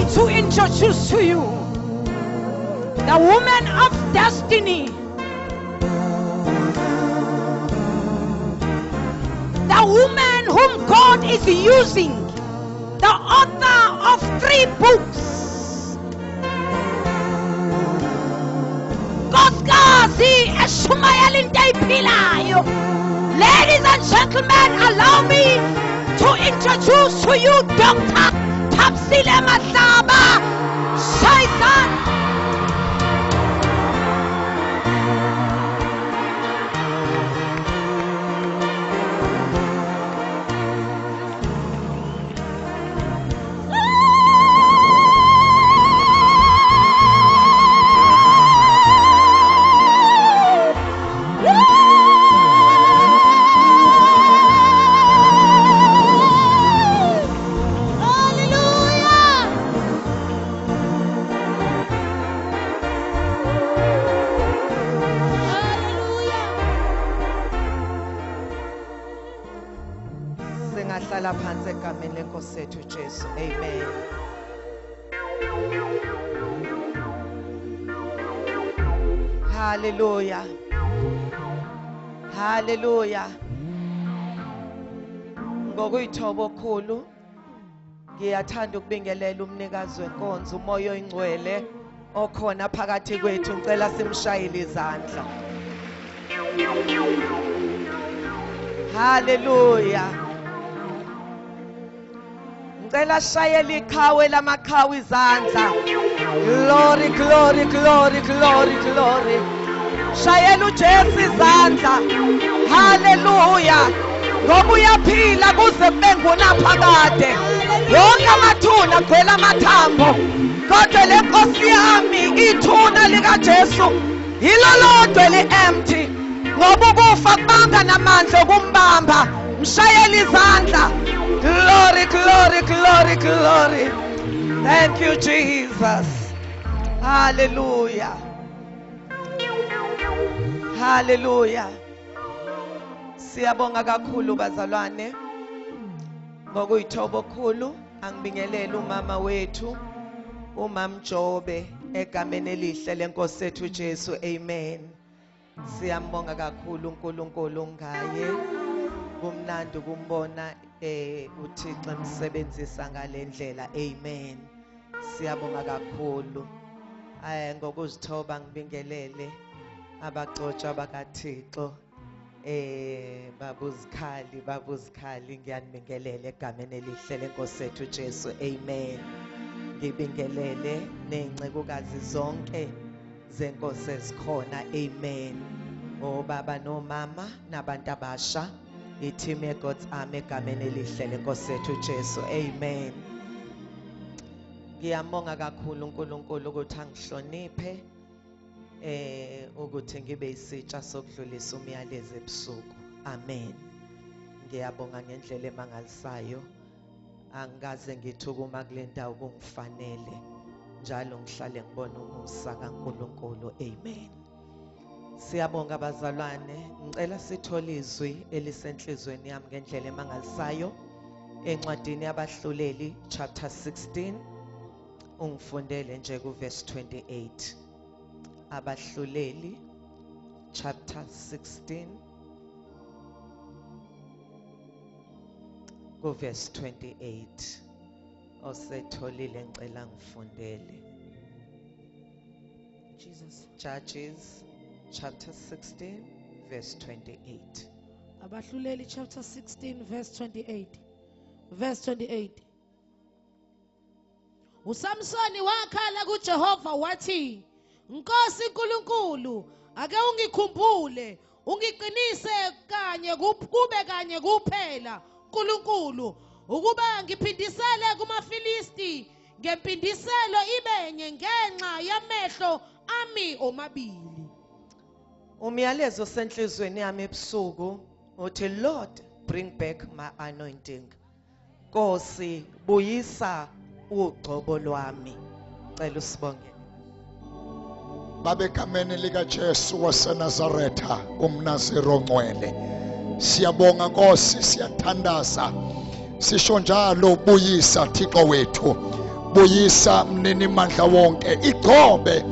me to introduce to you the woman of destiny, the woman whom God is using, the author of 3 books. Nkosikazi eshumayela into eyiphilayo. Ladies and gentlemen, allow me to introduce to you Dr. Thabisile Mahlaba Shaitan. Sethu Jesu, amen. Hallelujah. Hallelujah. Ngokuyithoba okukhulu ngiyathanda ukubingelela umnikazi wenkonzo uMoya oyiNgcwele okhona phakathi kwethu. Ngicela simshayele izandla. Hallelujah. Ngicela shayela iqhawe lamaqhawe izandla. Glory, glory, glory, glory, glory. Shayela uJesu izandla. Hallelujah. Ngoba uyaphila kuze kube ngunaphakade. Wonke amathuna agcwele amathambo, kodwa le Nkosi yami ithuna likaJesu yilo lodwa eli-empty, ngoba ukufa kubanga namandla okumbamba. Mshayela izandla. Glory, glory, glory, glory. Thank you, Jesus. Hallelujah. Hallelujah. Siyabonga kakhulu bazalwane ngokuyithoba okukhulu. Angibingelele umama wethu uMam Jobe egameni elihle lenkosi yethu Jesu, amen. Siyambonga kakhulu uNkulunkulu ngaye. Kumnandi ukumbona uThixo emsebenzisa ngalendlela, amen. Siyabonga kakhulu. Ngokuzithoba ngibingelele abagcotshwa bakaThixo, babuzikhali, babuzikhali, ngiyanibingelela egameni elihle lenkosi yethu Jesu, amen. Ngibingelele nezincekukazi zonke zenkosi ezikhona, amen. Obaba nomama nabantu abasha, i-team ye-God's Army egameni elihle lenkosi yethu Jesu, amen. Ngiyambonga kakhulu uNkulunkulu ukuthi angihloniphe ukuthi ngibe isitsha sokudlulisa umyalezo ebusuku, amen. Ngiyabonga ngendlela emangalisayo. Angikaze ngithi ukuma kule ndawo kungifanele, njalo ngihlale ngibona umusa kaNkulunkulu, amen. Siyabonga bazalwane. Ngicela sithole izwi elisenhlizweni yami ngendlela emangalisayo encwadini yabahluleli chapter 16. Ungifundele nje ku verse 28. Abahluleli chapter 16 ku verse 28. Osetholile ngicela ngifundele. Jesus. Judges chapter 16 verse 28. Abahluleli chapter 16 verse 28. Verse 28. uSamsoni wakhala kuJehova wathi, Nkosi uNkulunkulu, ake ungikhumbule, ungiqinise kanye kube kanye kuphela, uNkulunkulu, ukuba ngiphindisele kumaFilisti ngempindiselo ibenye ngenxa yamehlo ami omabili. Umyalezo osenhlizweni yami ebusuku uthi, Lord, bring back my anointing. Nkosi, buyisa ugcobo lwami. Cela usibonge. Babe egameni likaJesu waseNazaretha umNaziri ongcwele, siyabonga Nkosi, siyathandaza sisho njalo, buyisa Thixo wethu, Buyisa mnini mandla wonke, igcobe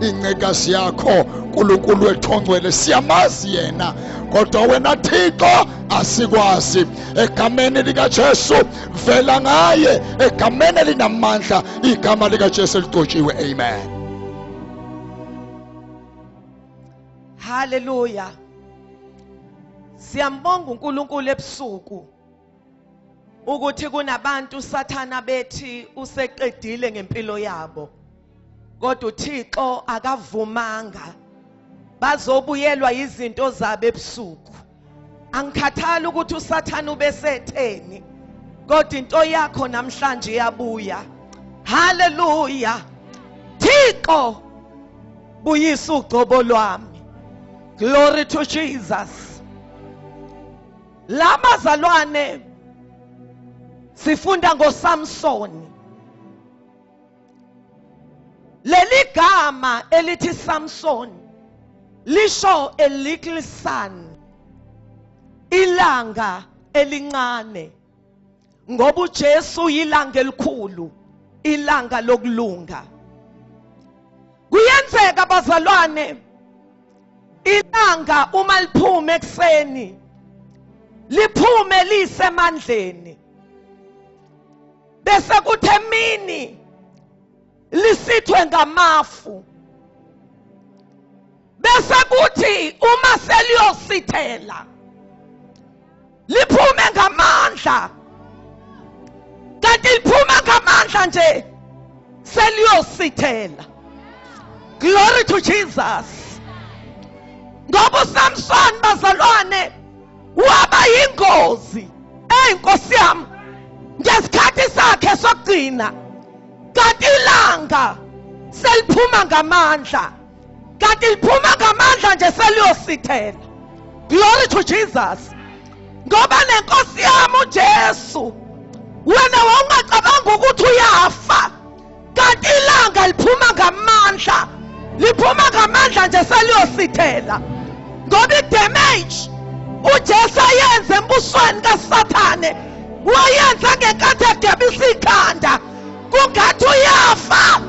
incekazi yakho uNkulunkulu wethu ongcwele. Siyamazi yena, kodwa wena Thixo asikwazi. Egameni likaJesu vela ngaye, egameni elinamandla, igama likaJesu eligcotshiwe. Amen. Hallelujah. Siyambonga uNkulunkulu ebusuku ukuthi kunabantu sathana bethi useqedile ngempilo yabo, kodwa uThixo akavumanga, bazobuyelwa izinto zabo ebusuku. Angikhathali ukuthi usathana ubesetheni, kodwa into yakho namhlanje iyabuya. Hallelujah. Thixo buyisa ugcobo lwami. Glory to Jesus. Labazalwane sifunda ngoSamson. Leli gama elithi Samson lisho a little sun, ilanga elincane, ngoba uJesu ilanga elikhulu, ilanga lokulunga. Kuyenzeka bazalwane, ilanga uma liphuma ekseni liphume lisemandleni, bese kuthi emini lisithwe ngamafu, bese kuthi uma seliyosithela liphume ngamandla, kanti liphuma ngamandla nje seliyosithela. Glory to Jesus. Ngoba uSamson bazalwane waba yingozi eyinkosi yami ngesikhathi sakhe sokugcina, kanti ilanga seliphuma ngamandla, kanti liphuma ngamandla nje seliyosithela. Glory to Jesus. Ngoba nenkosi yami uJesu, wena wawungacabanga ukuthi uyafa, kanti ilanga liphuma ngamandla, liphuma ngamandla nje seliyosithela. Ngoba idamage uJesu ayenze embusweni kaSathane wayenza ngenkathi egebisa ikhanda, kungathi uyafa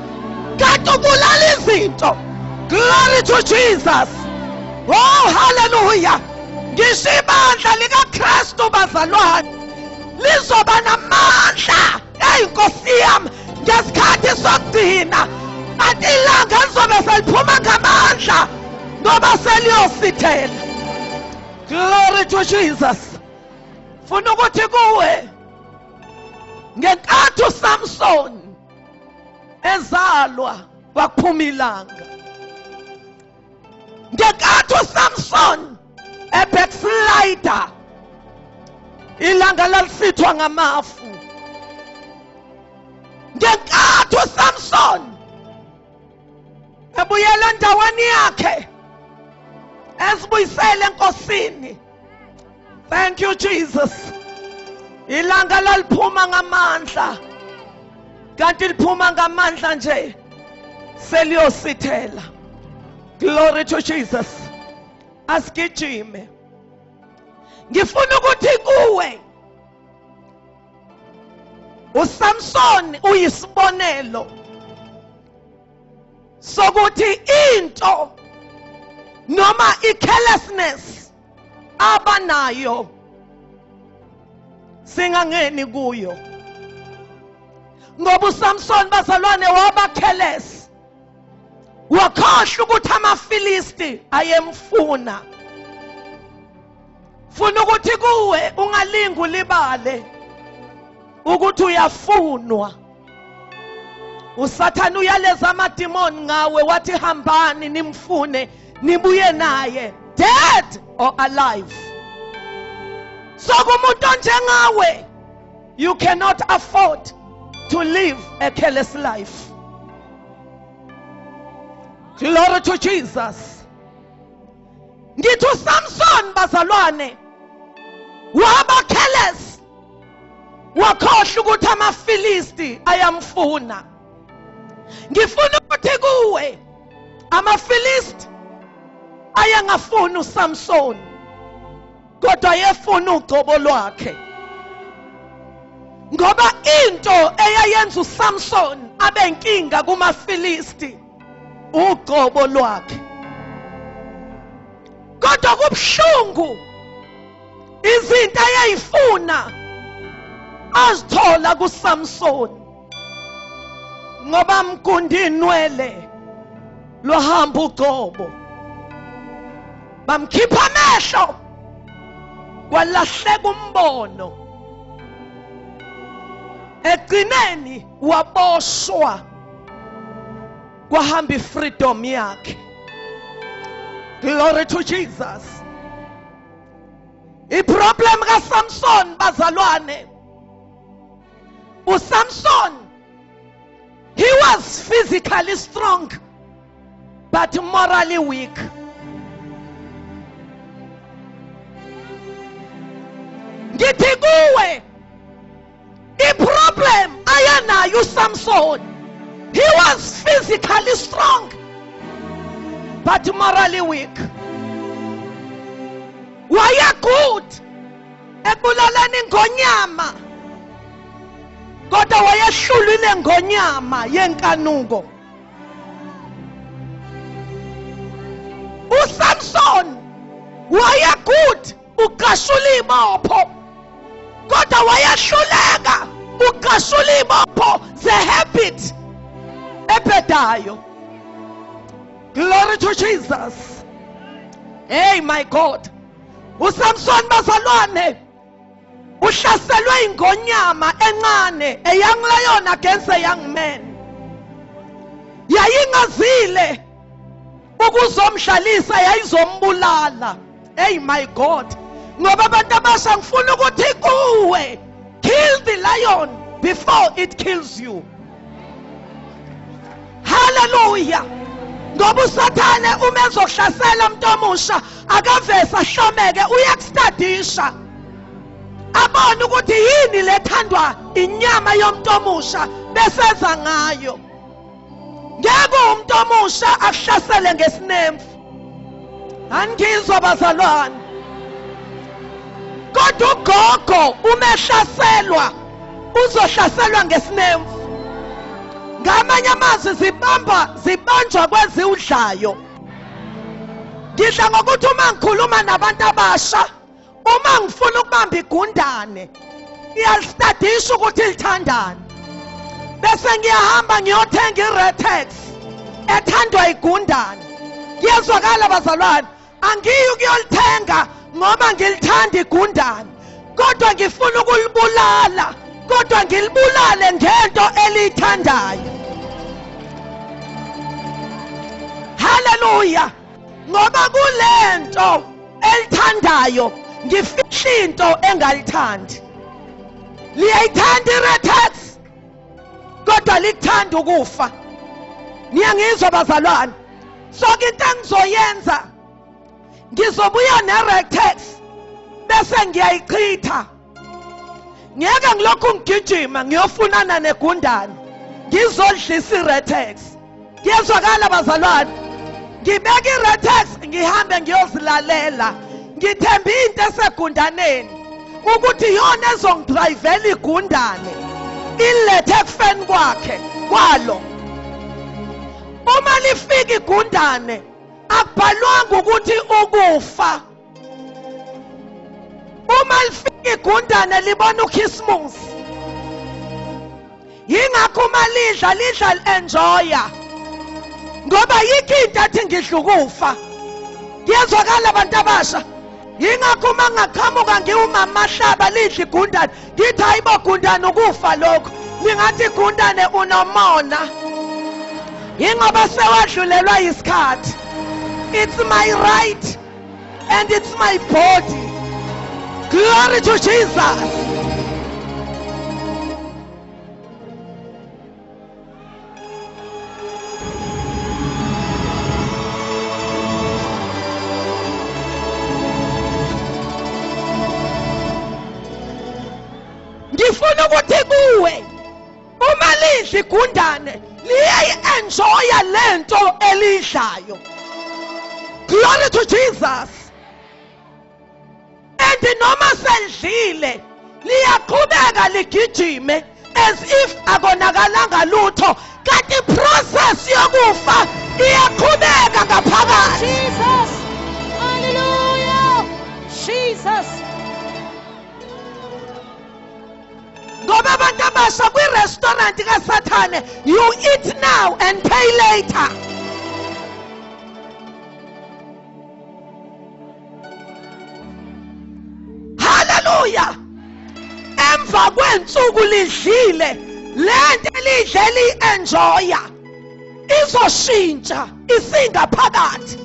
kanti ubulala izinto. Glory to Jesus. Oh hallelujah. Ngisho ibandla likaKristu bazalwane lizoba namandla eyinkosi yami ngesikhathi sokugcina, kanti ilanga lizobe seliphuma ngamandla ngoba seliyosithela. Glory to Jesus. Funa ukuthi kuwe ngenkathi uSamson ezalwa kwakuphuma ilanga, ngenkathi uSamson ebackslider ilanga lalisithwa ngamafu, ngenkathi uSamson ebuyela endaweni yakhe esibuyisele enkosini. Thank you Jesus. Ilanga laliphuma ngamandla, kanti liphuma ngamandla nje seliyosithela. Glory to Jesus. Asigijime. Ngifuna ukuthi kuwe uSamson uyisibonelo sokuthi into noma i-carelessness abanayo singangeni kuyo. Ngoba uSamson bazalwane waba careless, wakhohlwa ukuthi amaFilisti ayemfuna. Funa ukuthi kuwe ungalingi ulibale ukuthi uyafunwa. uSathane uyaleza amadimoni ngawe, wathi hambani nimfune nibuye naye dead or alive. So kumuntu onjengawe you cannot afford to live a careless life. Glory to Jesus. Ngithi uSamson bazalwane waba careless, wakhohlwa ukuthi amaFilisti ayamfuna. Ngifuna ukuthi kuwe amaFilisti ayengafuni uSamson, kodwa ayefuna ugcobo lwakhe. Ngoba into eyayenza uSamson abenkinga kumaFilisti uqobo lwakhe. Kodwa kubuhlungu izinto ayayifuna azithola kuSamson, ngoba mkundi inwele lwahamba uqobo, bamkhipha amehlo kwalahleka umbono. Egcineni waboshwa, kwahamba ifreedom yakhe. Glory to Jesus. Iproblem kaSamson bazalwane, uSamson, he was physically strong but morally weak. Ngithi kuwe, iproblem ayanayo uSamson, he was physically strong but morally weak. Waya good ekubulaleni ingonyama, kodwa wayehlulile ngonyama yenkanuko. uSamson waya good uqashula ibopho, kodwa wayehluleka uqashula ibopho zehabit ebhedayo. Glory to Jesus. Hey my God. uSamson bazalwane uhlaselwe ingonyama encane, a young lion against a young man. Yayingazile ukuzomhlalisa, yayizombulala. Hey my God. Ngoba abantu abasha ngifuna ukuthi kuwe, kill the lion before it kills you. Hallelujah. Ngoba uSathane uma ezohlasela umuntu omusha akavese ahlomeke, uyakustadisha abone ukuthi yini lethandwa inyama yomuntu omusha beseza ngayo. Ngeke umuntu omusha akuhlasele ngesinemfu. Angizwa bazalwane. Kodwa ugogo uma ehlaselwa uzohlaselwa ngesinemfu. Ngamanye amazwi zibanjwa kweziwudlayo. Ngidla ngokuthi uma ngikhuluma nabantu abasha, uma ngifuna ukubamba igundane, ngiyalistadisha ukuthi lithandani, bese ngiyahamba ngiyothenga iRetex ethandwa igundane. Kuyezwakala bazalwane, angiyi ukuyolithenga ngoba ngilithanda igundane, kodwa ngifuna ukulibulala, kodwa ngilibulale ngento eliyithandayo. Hallelujah. Ngoba kulento elithandayo ngifihla into engalithandi. Liyayithanda iRetex kodwa likuthanda ukufa. Niyangizwa bazalwane? So into engizoyenza, ngizobuya neRetex bese ngiyayichitha. Ngeke ngilokhu ngigijima ngiyofunana negundane, ngizodlisa iRetex. Kuyezwakala bazalwane? Ngibeka iRetex ngihambe ngiyozilalela, ngithemba into esegundaneni ukuthi iyona ezongidrivela igundane ilethe ekufeni kwakhe kwalo. Uma lifika igundane akubhalwanga ukuthi ukufa. Uma lifika igundane libona uChristmas. Yingakho uma lidla lidla enjoya, ngoba yikho into ethi ngidla ukufa. Kuyezwakala abantu abasha? Yingakho uma ngaqhamuka ngiwumama hlaba lidla igundane, ngithi hayibo gundane ukufa lokho. Lingathi gundane unomona, yingoba sewadlulelwa isikhathi. It's my right and it's my body. Glory to Jesus. Ngifuna ukuthi kuwe uma lidla igundane liyayi-enjoya lento elidlayo. Glory to Jesus. And noma selidlile liyaqhubeka ligijime as if akonakalanga lutho, kanti process yokufa iyaqhubeka ngaphakathi. Jesus. Hallelujah. Jesus. Ngoba abantu abasha kwi-restaurant kaSathane, you eat now and pay later. Hallelujah. Emva kwensuku lidlile lento elidle li-enjoya izoshintsha isingaphakathi,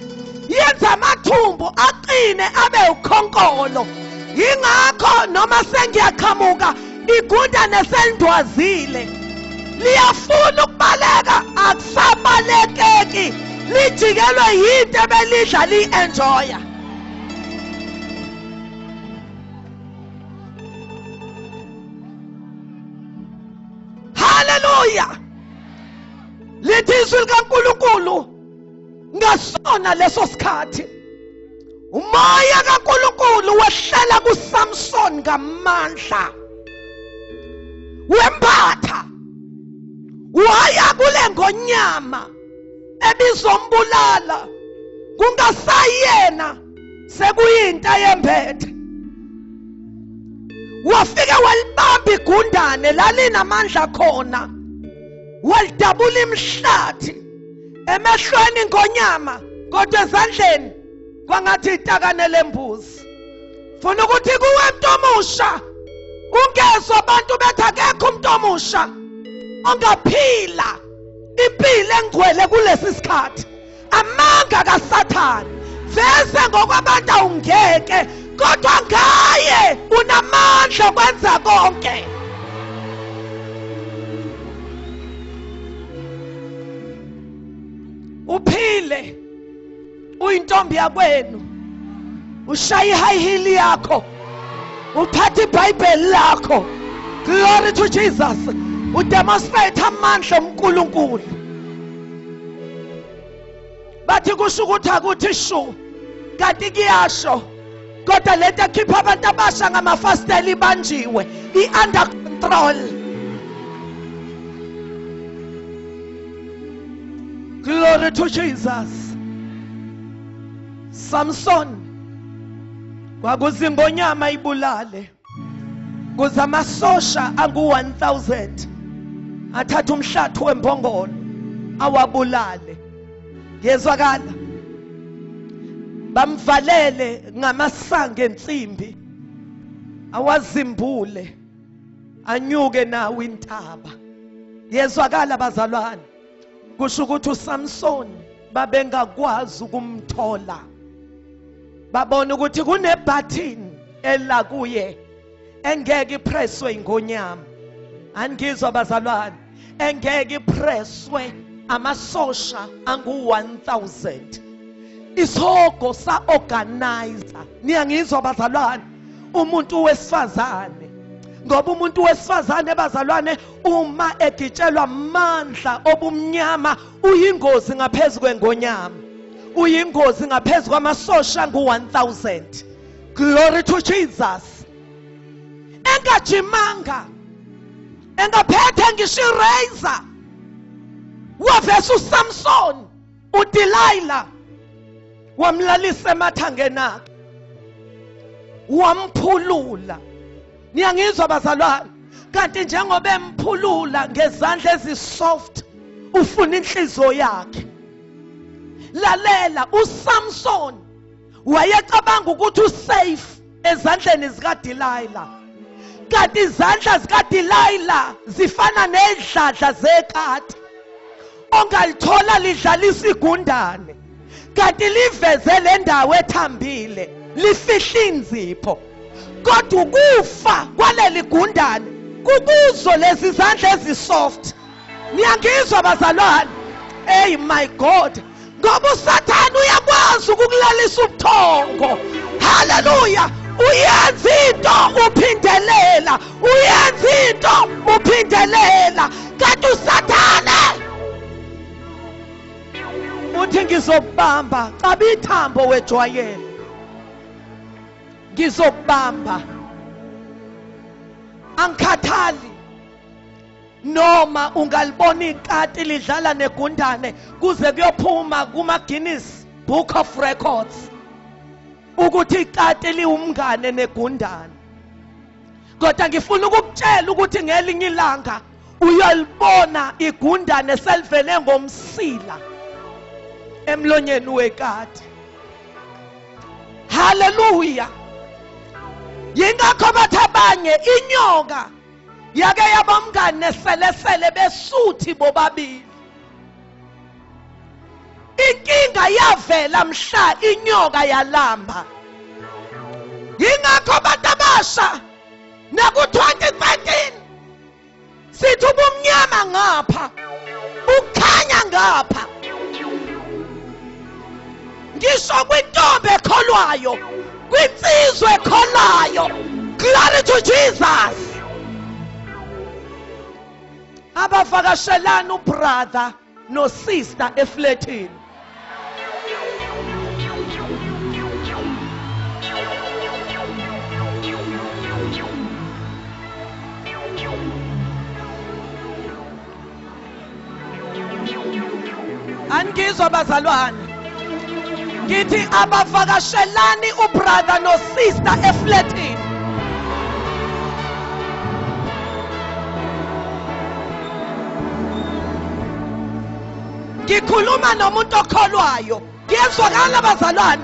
yenza amathumbu aqine abe ukhonkolo. Yingakho noma sengiyaqhamuka igundane selindwazile, liyafuna ukubaleka, akusabalekeki, lijikelwe yinto ebelidla li-enjoya. Hallelujah. Lithi izwi likaNkulunkulu ngasona leso sikhathi umoya kaNkulunkulu wehlela kuSamson ngamandla, wembatha waya kule ngonyama ebizombulala, kungasayena sekuyinto yembethe. Wafika walibamba igundane lalinamandla khona, walidabula imhlathi emehlweni ngonyama, kodwa ezandleni kwangathi itakane lembuzi. Funa ukuthi kuwe mntu omusha ungezwa abantu bethi akekho umuntu omusha ongaphila impilo engcwele kulesi sikhathi. Amanga kaSathane vese ngokwabantu awungeke, kodwa ngaye unamandla okwenza konke. Uphile uyintombi yakwenu, ushaya i-high heel yakho, uthatha iBhayibheli lakho, glory to Jesus, udemonstrate amandla oNkulunkulu. Bathi kusho ukuthi akuthi shu, kanti kuyasho, kodwa lento ekhipha abantu abasha ngamafastela ibanjiwe, i-under control. Glory to Jesus. Samson kwakuzingonyama ibulale, kuze amasosha angu-1000 athatha umhlathu wembongolo awabulale. Ngiyezwakala? Bamvalele ngamasango ensimbi, awazimbule anyuke nawo intaba. Ngiyezwakala bazalwane? Kusho ukuthi uSamson babengakwazi ukumthola, babona ukuthi kunebhathini ela kuye engeke ipresswe ingonyama. Angizwa bazalwane? Engeke ipresswe amasosha angu-1000. Isihogo sa-organizer. Niyangizwa bazalwane? Umuntu wesifazane, ngoba umuntu wesifazane bazalwane uma egitshelwa amandla obumnyama uyingozi ngaphezu kwengonyama, uyingozi ngaphezu kwamasosha angu-1000. Glory to Jesus. Engajimanga, engaphethe ngisho i-razor, wavesa uSamson uDelilah wamlalisa emathangeni akhe, wamphulula. Niyangizwa bazalwane? Kanti njengoba emphulula ngezandla ezisoft, ufuna inhliziyo yakhe. Lalela, uSamson wayecabanga ukuthi usafe ezandleni zikaDelilah, kanti izandla zikaDelilah zifana nezidladla zekati ongalithola lidlalisa igundane, kanti liveze le ndawo ethambile, lifihle inzipho. Kodwa ukufa kwaleli gundane kukuzo lezi zandla ezisoft. Niyangizwa bazalwane? Hey my God, ngoba uSathane uyakwazi ukukulalisa ubuthongo. Hallelujah. Uyenza into uphindelela, uyenza into uphindelela, kanti uSathane uthi ngizokubamba, caba ithambo wejwayele, ngizokubamba, angikhathali. Noma ungalibona ikati lidlala negundane kuze kuyophuma kuma Guinness Book of Records ukuthi ikati liwumngane negundane. Kodwa ngifuna ukukutshela ukuthi ngelinye ilanga uyalibona igundane selivele ngomsila emlonyeni wekati. Hallelujah. Yingakho bathi abanye inyoka yake yabamngane neselesele besuthi bobabili. Inkinga yavela mhla inyoka yalamba. Yingakho abantu abasha naku 2013 sithi ubumnyama ngapha ukhanya ngapha. Ngisho kwintombi ekholwayo, kwinsizwe ekholwayo. Glory to Jesus. Abavakashelana ubrother no sister efletini. Angizwa bazalwane, ngithi abavakashelani ubrother no sister efletini. Ngikhuluma nomuntu okholwayo. Kuyezwakala bazalwane?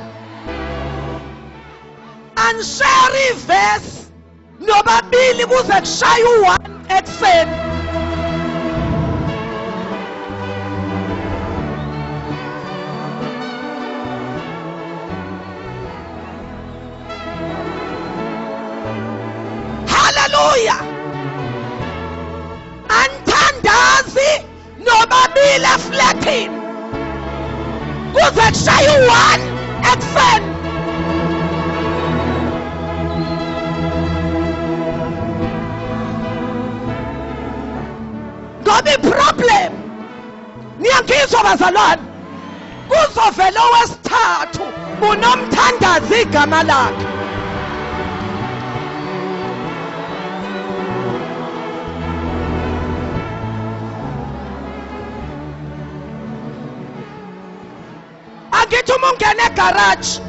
Anishare ivesi nobabili kuze kushaye u1 ekuseni. Hallelujah. Anthandazi nobabili efletini kuze kushaye u1 ekuseni. Ngoba iproblem, niyangizwa bazalwane, kuzovela owesithathu unomthandazi igama lakhe. Angithi uma ungena egarage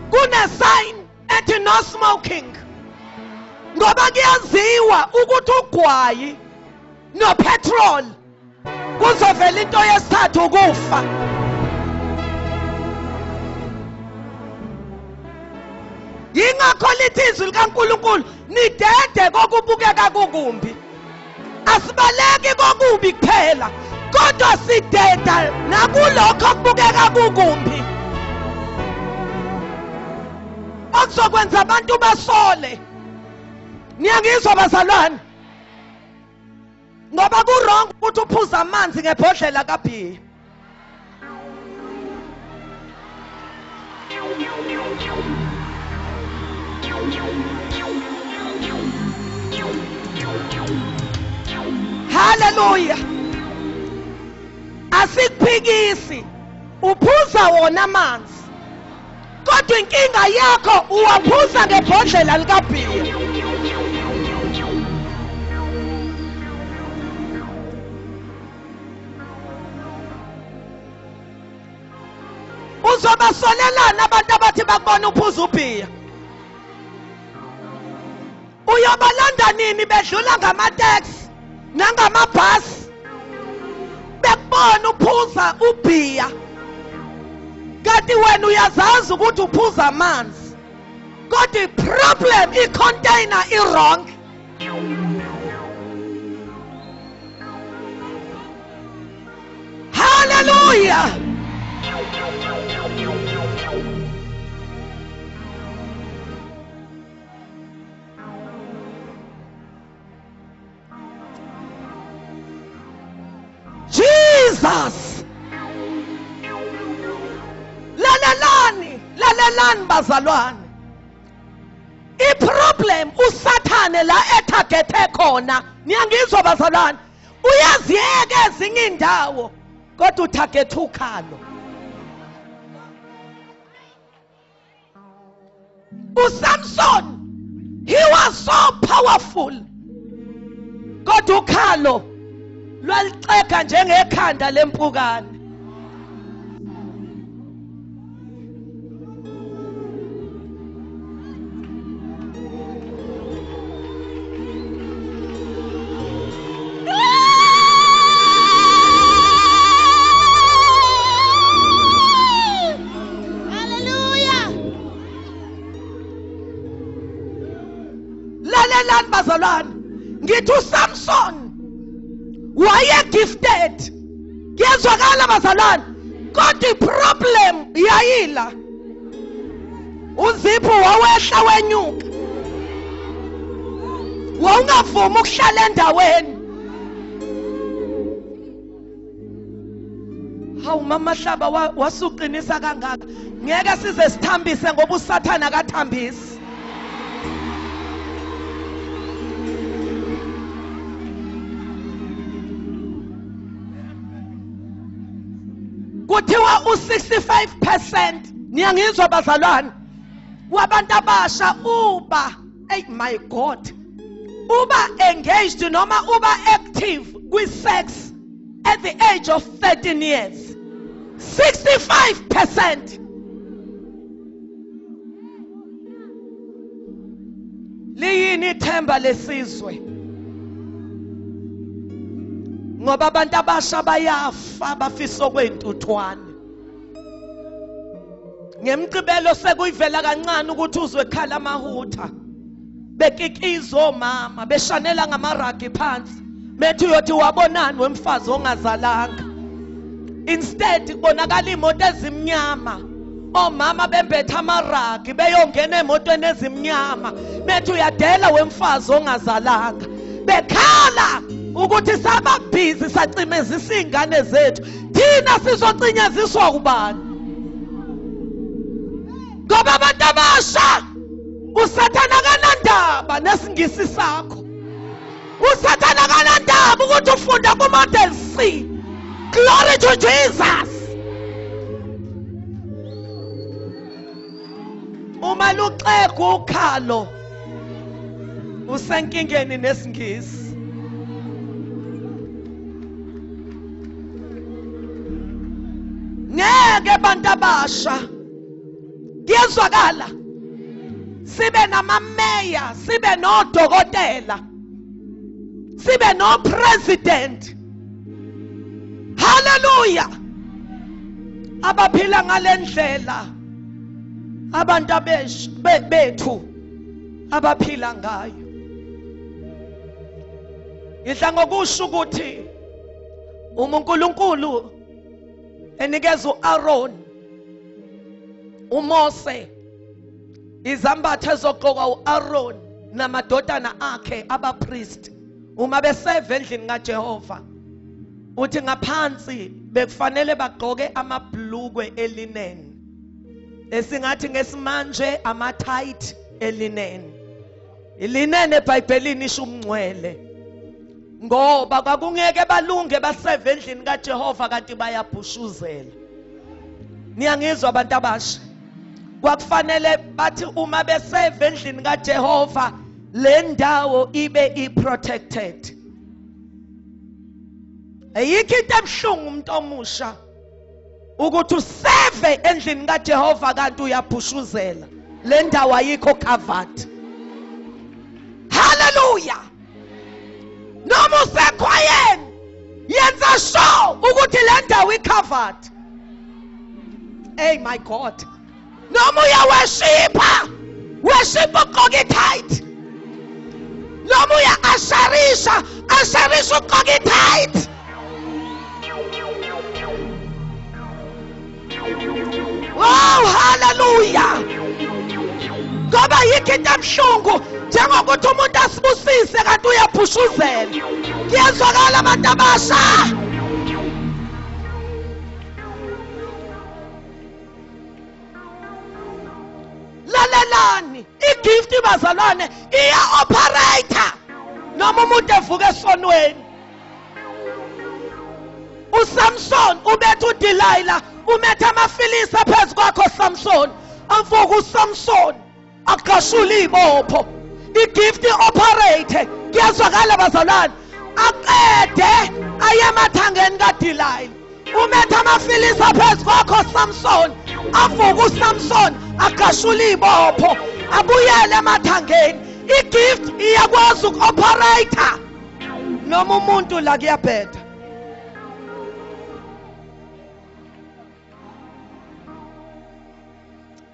kune sign ethi no smoking, ngoba kuyaziwa ukuthi ugwayi no petrol kuzovela into yesithathu ukufa. Yingakho lithi izwi likaNkulunkulu nidede kokubukeka kukumbi. Asibaleki kokubi kuphela, kodwa sideda nakulokho okubukeka kukumbi okuzokwenza abantu basole. Niyangizwa bazalwane? Ngoba ku-wrong ukuthi uphuze amanzi ngebhodlela kabhiya. Hallelujah. Asikuphikisi, uphuza wona amanzi, kodwa inkinga yakho uwaphuza ngebhodlela likabhiya. Uzobasolelana abantu abathi bakubona uphuza ubhiya. Uyobalanda nini bedlula ngamateksi nangamabhasi bekubona uphuza ubhiya, kanti wena uyazazi ukuthi uphuza amanzi, kodwa iproblem i-container i-wrong. Hallelujah. Jesus. Lalelani, lalelani bazalwane. Iproblem uSathane la ethagethe khona, niyangizwa bazalwane, uyaziyeka ezinye indawo kodwa uthagethe ukhalo. uSamson, he was so powerful, Kodwa ukhalo lwalixega njengekhanda lempukane. Hallelujah. Lalelani bazalwane, ngithi uSamson waye gifted. Kuyezwakala bazalwane, kodwa iproblem yayila. Uzipho wawehla wenyuka, wawungavumi ukuhlala endaweni. Hawu mama Hlaba, wasuqinisa kangaka. Ngeke size sithambise ngoba uSathana akathambisi. Kuthiwa u65%, niyangizwa bazalwane, wabantu abasha uba, hey my God, uba engaged noma uba active kwi-sex at the age of 13 years. 65%. Liyini ithemba lesizwe? Ngoba abantu abasha bayafa bafisa okwentuthwane. Ngemqibelo sekuyivela kancane ukuthi uzwe khala amahutha, bekikiza omama beshanela ngamaragi phansi, methi uyothi wabonani wemfazi ongazalanga. Instead kubonakala imoto ezimnyama, omama bembethe amaragi beyongena emotweni ezimnyama, methi uyadela wemfazi ongazalanga. Bekhala ukuthi sababhizi sacimezisa iy'ngane zethu, thina sizocinyeziswa kubani? Ngoba abantu abasha uSathana akanandaba nesingisi sakho, uSathana akanandaba ukuthi ufunda ku-model C. Glory to Jesus. Uma luxega ukhalo usenkingeni nesingisi. Ngeke abantu abasha, kuyezwakala, sibe namameya, sibe nodokotela, sibe no-president. Hallelujah. Abaphila ngalendlela abantu bethu abaphila ngayo. Ngidla ngokusho ukuthi uma uNkulunkulu enikeza uAaron, uMose izambatho ezogqokwa uAaron namadodana akhe abapriest uma beseva endlini kaJehova, uthi ngaphansi bekufanele bagqoke amabhlukwe elinen, esingathi ngesimanje ama-tight elinen. Ilinen eBhayibhelini isho umngcwele, ngoba kwakungeke balunge baseve endlini kaJehova kanti bayabhushuzela. Niyangizwa abantu abasha? Kwakufanele bathi uma beseve endlini kaJehova le ndawo ibe i-protected. Ayikho into ebuhlungu umuntu omusha ukuthi useve endlini kaJehova kanti uyabhushuzela, le ndawo ayikho covered. Hallelujah. Noma usekhwayeni, yenza sure ukuthi le ndawo i-covered. Hey my God. Noma uyaworshipha, worship ugqoke tight. Noma uya-asharisha, asharisha ugqoke tight. Oh hallelujah. Ngoba yikho into ebuhlungu njengokuthi umuntu asibusise kanti uyaphushuzela. Kuyezwakala abantu abasha? Lalelani, igift bazalwane iya operator noma umuntu evuka esonweni. uSamson ubetha uDelilah, umetha amafilisa phezu kwakho Samson. Avuka uSamson aqashula ibopho. Igift operate. Kuyezwakala bazalwane? Aqede aye emathangeni kaDelilah. Umetha amaFilista phezu kwakho Samson. Avuka uSamson agashula ibopho abuyele emathangeni. Igift iyakwazi uku-operate noma umuntu la kuyabheda.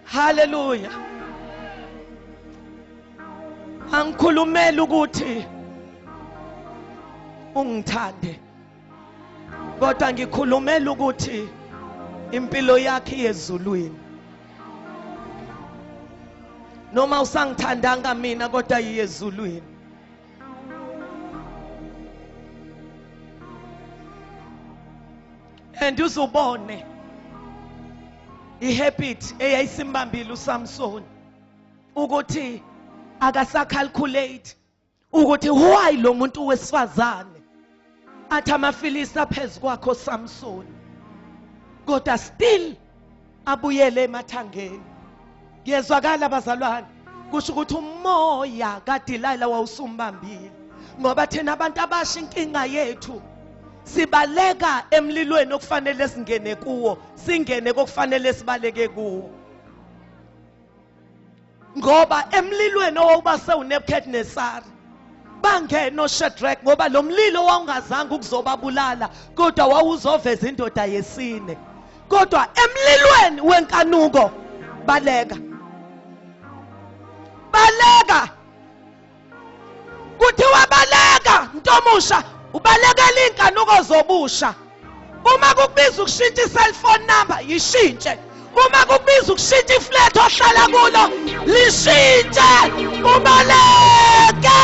Hallelujah. Angikhulumela ukuthi ungithande, kodwa ngikhulumela ukuthi impilo yakhe yezulwini. Noma usangithandanga mina, kodwa yezulwini. And uzubone ihabit eyayisimbambile uSamson ukuthi akasacalculate ukuthi why lo muntu wesifazane athi amaFilista phezu kwakho Samson, kodwa still abuyele emathangeni. Kuyezwakala bazalwane, kusho ukuthi umoya kaDelilah wawusumbambile. Ngoba thina abantu abasha inkinga yethu sibaleka emlilweni okufanele singene kuwo, singene kokufanele sibaleke kuwo. Ngoba emlilweni owawubase uNebuchadnezzar bangena oShadrach, ngoba lo mlilo wawungazange ukuzobabulala, kodwa wawuzoveza indoda yesine. Kodwa emlilweni wenkanuko baleka, baleka. Kuthiwa baleka ntomusha, ubalekela inkanuko zobusha. Uma kukubiza ukushintsha i-cellphone number, yishintshe. Uma kukubiza ukushintsha iflat ohlala kulo, lishintshe, ubaleke.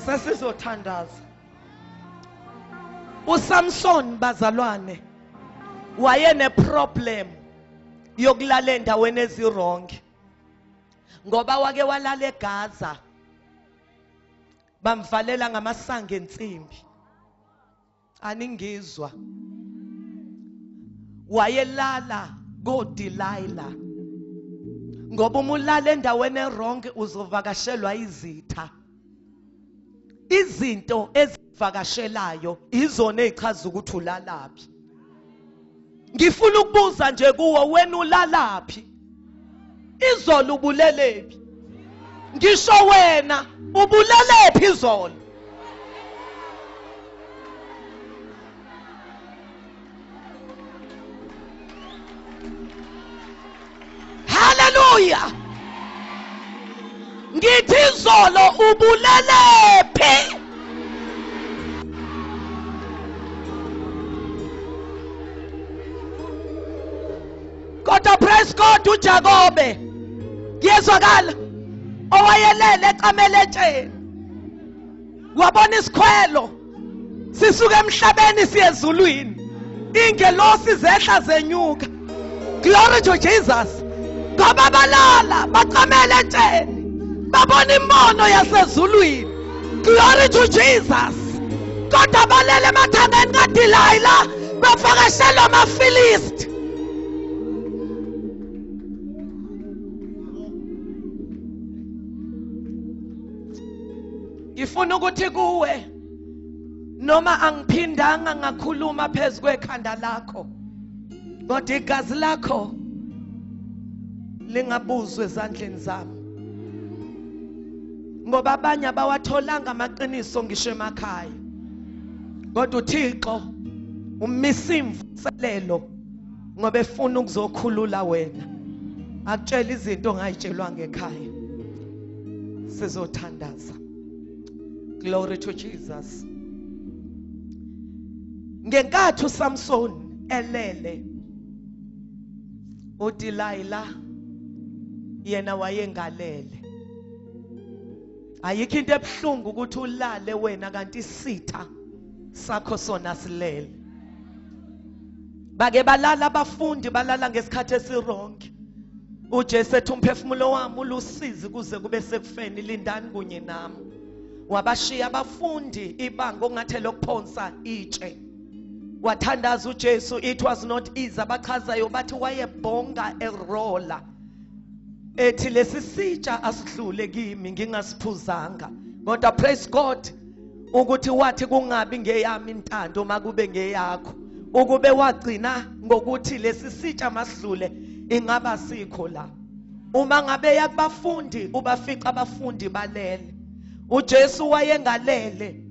Sesizothandaza. uSamson bazalwane wayene problem yokulala endaweni eziwrong, ngoba wake walala eGaza bamvalela ngamasango ensimbi. Aningizwa? Wayelala koDelilah, ngoba uma ulala endaweni ewrong uzovakashelwa izitha. Izinto ezivakashelayo izona ezichaza ukuthi ulalaphi. Ngifuna ukubuza nje kuwo, wena ulalaphi? Izolo ubulelephi? Ngisho wena ubulelephi izolo? Hallelujah. Ngithi izolo ubulelephi? Kodwa praise God, uJakobe kuyezwakala owayelele ecamele etsheni wabona isikhwelo sisuka emhlabeni siyezulwini, ingelosi zehla zenyuka. Glory to Jesus. Ngoba balala bacamele etsheni babona imbono yasezulwini. Glory to Jesus. Kodwa balele emathangeni kaDelilah bavakashelwa amaFilisti. Ngifuna ukuthi kuwe, noma angiphindanga ngakhuluma phezu kwekhanda lakho, kodwa igazi lakho lingabuzwa ezandleni zami, ngoba abanye abawatholanga amaqiniso ngisho emakhaya. Kodwa uThixo umisa imvuselelo ngoba efuna ukuzokhulula wena, akutshela izinto ongayitshelwanga ekhaya. Sizothandaza. Glory to Jesus. Ngenkathi uSamson elele, uDelilah yena wayengalele. Ayikho into ebuhlungu ukuthi ulale wena kanti isitha sakho sona silele. Bake balala abafundi, balala ngesikhathi esiwrong. uJesu ethi umphefumulo wami ulusizi kuze kube sekufeni, lindani kunye nami. Wabashiya abafundi ibanga ongathi lokuphonsa itshe. Wathandaza uJesu, it was not easy. Abachazayo bathi wayebhonga erola ethi lesi sitsha asidlule kimi ngingasiphuzanga. Kodwa praise God ukuthi wathi kungabi ngeyami intando makube ngeyakho. Ukube wagcina ngokuthi lesi sitsha masidlule ingaba sikho la. Uma ngabe yakubafundi ubafica abafundi balele. uJesu wayengalele,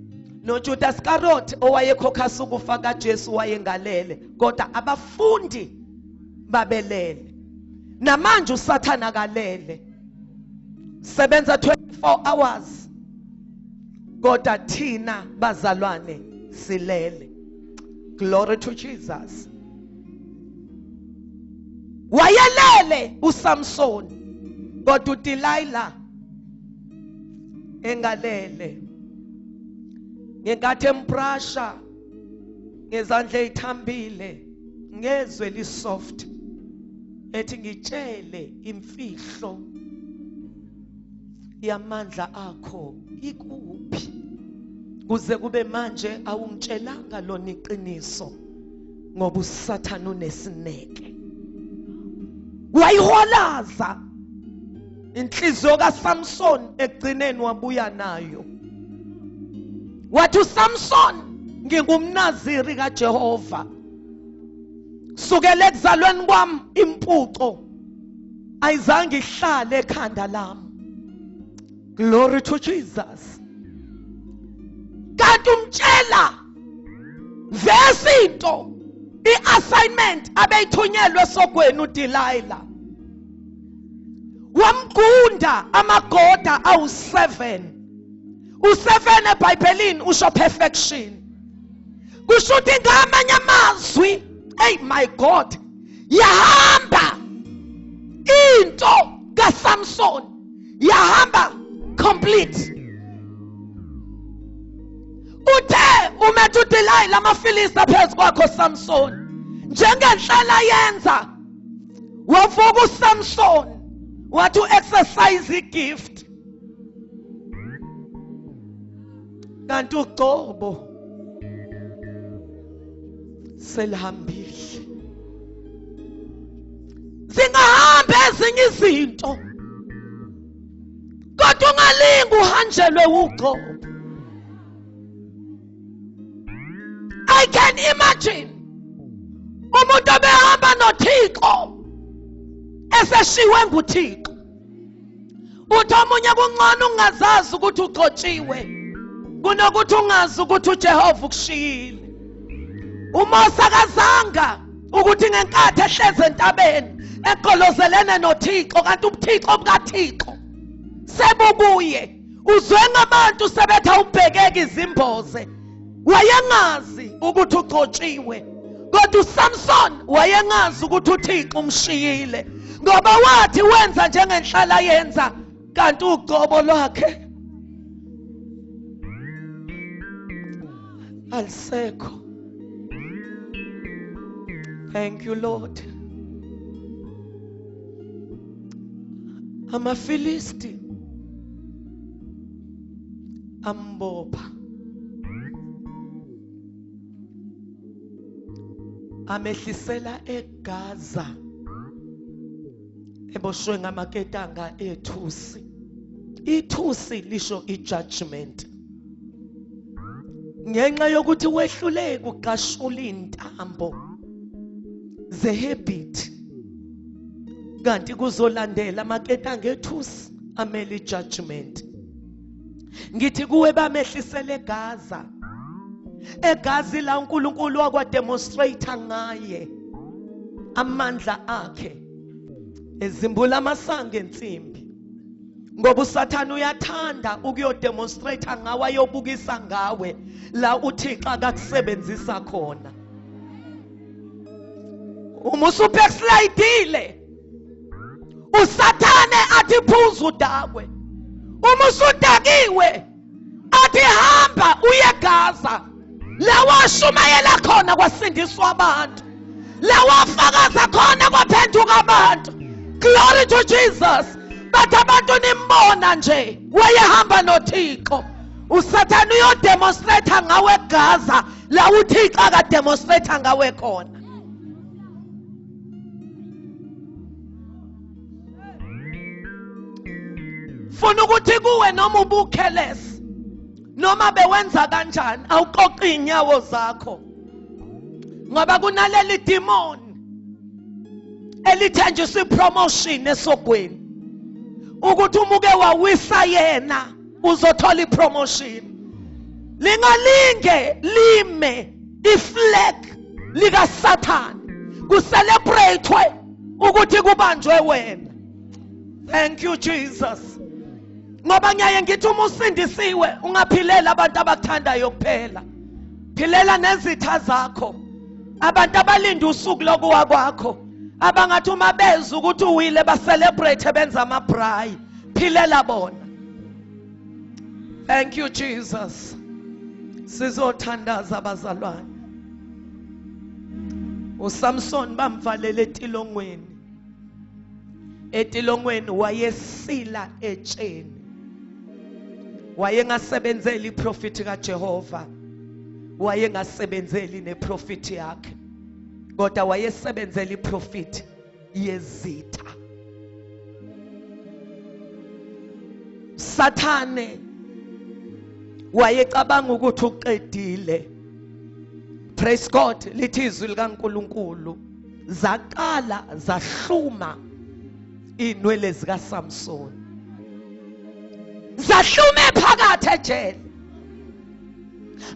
noJudas Iscariot owayekhokhasa ukufa kaJesu wayengalele, kodwa abafundi babelele. Namanje uSathana akalele, sebenza 24 hours, kodwa thina bazalwane silele. Glory to Jesus. Wayelele uSamson, kodwa uDelilah engalele. Ngenkathi embrasha ngezandla ezithambile, ngezwe lisoft ethi ngitshele imfihlo yamandla akho ikuphi, kuze kube manje awungitshelanga lona iqiniso, ngoba uSathane unesineke. Wayiholaza inhliziyo kaSamson, ekugcineni wabuya nayo. Wathi uSamson, ngingumnaziri kaJehova, sukela ekuzalweni kwami impuco ayizange ihlale ekhanda lami. Glory to Jesus. Kanti umtshela vese into i-assignment abeyithunyelwe sogweni uDelilah. Wamgunda amagoda awu7. U7 eBhayibhelini usho perfection. Kusho ukuthi ngamanye amazwi, hey my God, yahamba into kaSamson, yahamba complete. Uthe umethu uDelilah amaFilista phezu kwakho Samson, njengenhlala yenza. Wavuka uSamson wathi u-exercise igift, kanti ugcobo selihambile. Zingahamba ezinye izinto, kodwa ungalingi uhanjelwe ugcobo. I can imagine umuntu obehamba noThixo eseshiwe nguThixo. Uthi omunye kungcono ungazazi ukuthi ugcotshiwe kunokuthi ungazi ukuthi uJehova ukushiyile. uMose akazanga ukuthi ngenkathi ehleze entabeni egqolozelene noThixo, kanti ubuThixo bukaThixo sebukuye. Uzwe ngabantu sebetha ubhekeka izimboze, wayengazi ukuthi ugcotshiwe. Kodwa uSamson wayengazi ukuthi uThixo umshiyile, ngoba wathi wenza njengenhlala yenza, kanti ugcobo lwakhe alisekho. Thank you Lord. AmaFilisti ambopha, amehlisela eGaza eboshwe ngamaketanga ethusi. Ithusi lisho ijudgment, ngenxa yokuthi wehluleke ukugqashula intambo zehabit, kanti kuzolandela amaketanga ethusi amele ijudgment. Ngithi kuwe bamehlisele eGaza, egazi la uNkulunkulu wakwademonstrate ngaye amandla akhe, ezimbula amasango ensimbi, ngoba uSathane uyathanda ukuyodemonstrate ngawe, ayobukisa ngawe la uThixo akakusebenzisa khona. Uma usubackslidile, uSathane athi phuza udakwe. Uma usudakiwe athi hamba uye Gaza, la washumayela khona kwasindiswa abantu, la wafakaza khona kwaphenduka abantu. Glory to Jesus. Bathi abantu nimbona nje wayehamba noThixo. Usathane uyodemonstrate ngawe eGaza la uThixo akademonstrate ngawe khona. Funa ukuthi kuwe noma ubucareless noma bewenza kanjani, awuqoqi inyawo zakho, ngoba kunaleli demon elithenjiswa ipromotion esogweni ukuthi umuke wawisa yena uzothola ipromotion. Lingalinge lime iflag lika Satan kucelebrate ukuthi kubanjwe wena. Thank you Jesus. Ngoba ngiyaye ngithi uma usindisiwe ungaphilela abantu abakuthandayo kuphela, philela nezitha zakho, abantu abalinda usuku lokuwa kwakho, abangathi uma bezwa ukuthi uwile ba celebrate benza amabrayi, philela bona. Thank you Jesus. Sizothandaza abazalwane. uSamson bamvalele etilongweni. Etilongweni wayesila etsheni. Wayengasebenzeli iprofit kaJehova, wayengasebenzeli neprofit yakhe, kodwa wayesebenzela iprofit yezitha. Sathane wayecabanga ukuthi uqedile. Praise God. Lithi izwi likaNkuluNkulu, zaqala zahluma inwele zika Samson, zahlume phakathi ejele.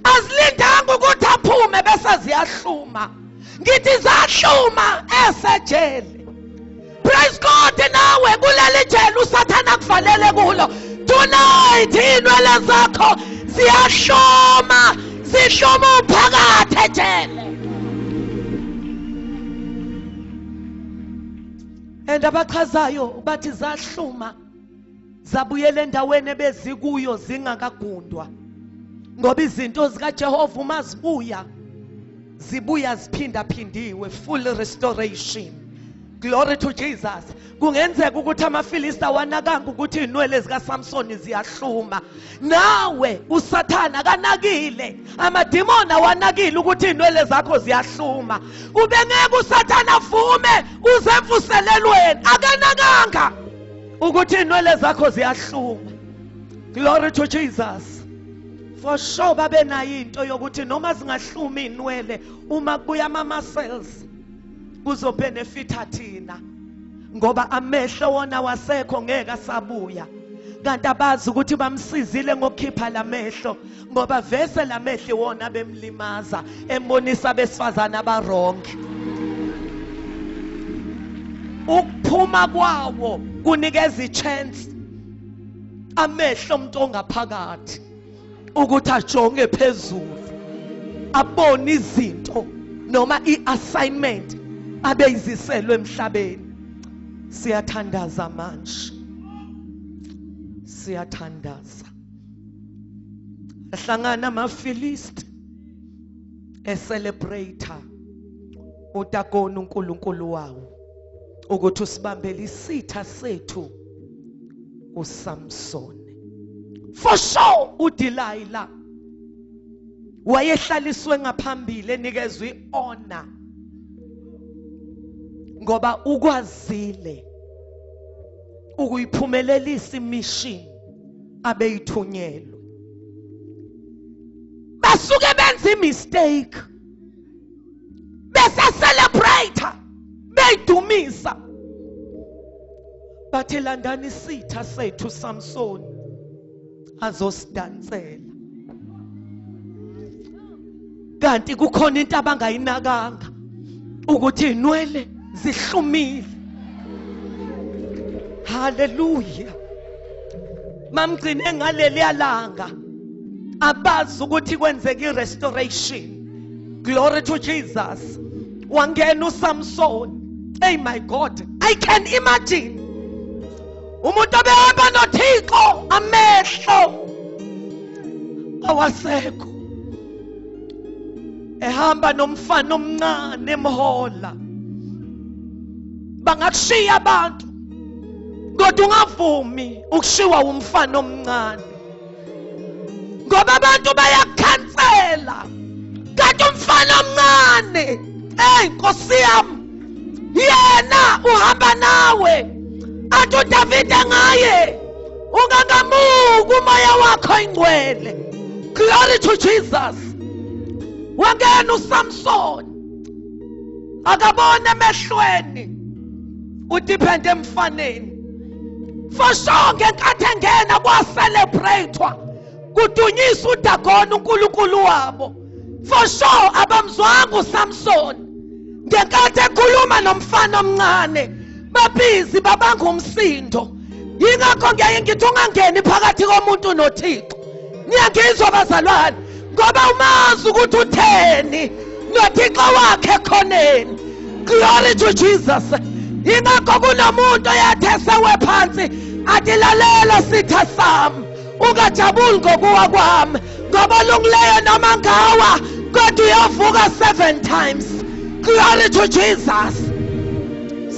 Azilindanga ukuthi aphume bese ziyahluma. Ngithi zahluma esejele. Praise God. Nawe kuleli jele uSathana akuvalele kulo tonight, inwele zakho ziyahluma, zihluma phakathi ejele. And abachazayo bathi zahluma zabuyela endaweni ebezikuyo zingakagundwa, ngoba izinto zikaJehova uma zibuya zibuya ziphindaphindiwe, full restoration. Glory to Jesus. Kungenzeka ukuthi amaFilista wanakanga ukuthi inwele zikaSamson ziyahluma. Nawe uSathana akanakile, amadimoni awanakile ukuthi inwele zakho ziyahluma. Ubengeke uSathana avume uze emvuselelweni, akanakanga ukuthi inwele zakho ziyahluma. Glory to Jesus. For sure babenayo into yokuthi noma zingahluma inwele, uma kubuya ama muscles kuzobenefita thina, ngoba amehlo wona wasekho ngeke asabuya. Kanti abazi ukuthi bamsizile ngokukhipha lamehlo, ngoba vese lamehlo wona bemlimaza, embonisa besifazana abarong. Ukuphuma kwawo kunikeza ichance amehlo umuntu ongaphakathi ukuthi ajonge phezulu, abone izinto noma iassignment abeyiziselwe emhlabeni. Siyathandaza manje, siyathandaza. Ahlangana amaFilisti ecelebrate uDagoni uNkulunkulu wawo ukuthi usibambele isitha sethu uSamson. For sure uDelilah wayehlaliswe ngaphambili enikezwe ihonor, ngoba ukwazile ukuyiphumelelisa imission abeyithunyelwe. Basuke benza imistake bese celebrate beyidumisa, bathi landani isitha sethu Samson azosidansela. Kanti kukhona into abangayinakanga ukuthi inwele zihlumile. Hallelujah. Mamgcine ngaleli langa abazi ukuthi kwenzeka irestoration. Glory to Jesus. Wangena uSamson. Hey my God, I can imagine umuntu obehamba noThixo amehlo awasekho, ehamba nomfana omncane emhola. Bangakushiya abantu, kodwa ungavumi ukushiwa umfana omncane. Ngoba abantu bayakhansela. Kanti umfana omncane, hey Nkosi yami, yena uhamba nawe. Athi uDavide ngaye, ungangamuki umoya wakho ingcwele. Glory to Jesus. Wangena uSamson, akabona emehlweni, udiphende emfaneni. For sure ngenkathi engena kwacelebratewa, kudunyiswa uDagoni uNkulunkulu wabo. For sure abamzwanga uSamson ngenkathi ekhuluma nomfana omncane, babhizi babanga umsindo. Yingakho ngiyaye ngithi ungangeni phakathi komuntu noThixo. Niyangizwa bazalwane, ngoba umazi ukuthi utheni noThixo wakhe ekhoneni. Glory to Jesus. Yingakho kunomuntu oyathe esewe phansi athi lalela sitha sami, ungajabuli ngokuwa kwami, ngoba olungileyo noma ngawa kodwa uyavuka 7 times. Glory to Jesus.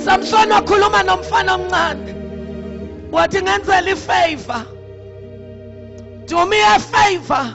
Samson wakhuluma nomfana omncane, wathi ngenzela ifavor, do me a favor.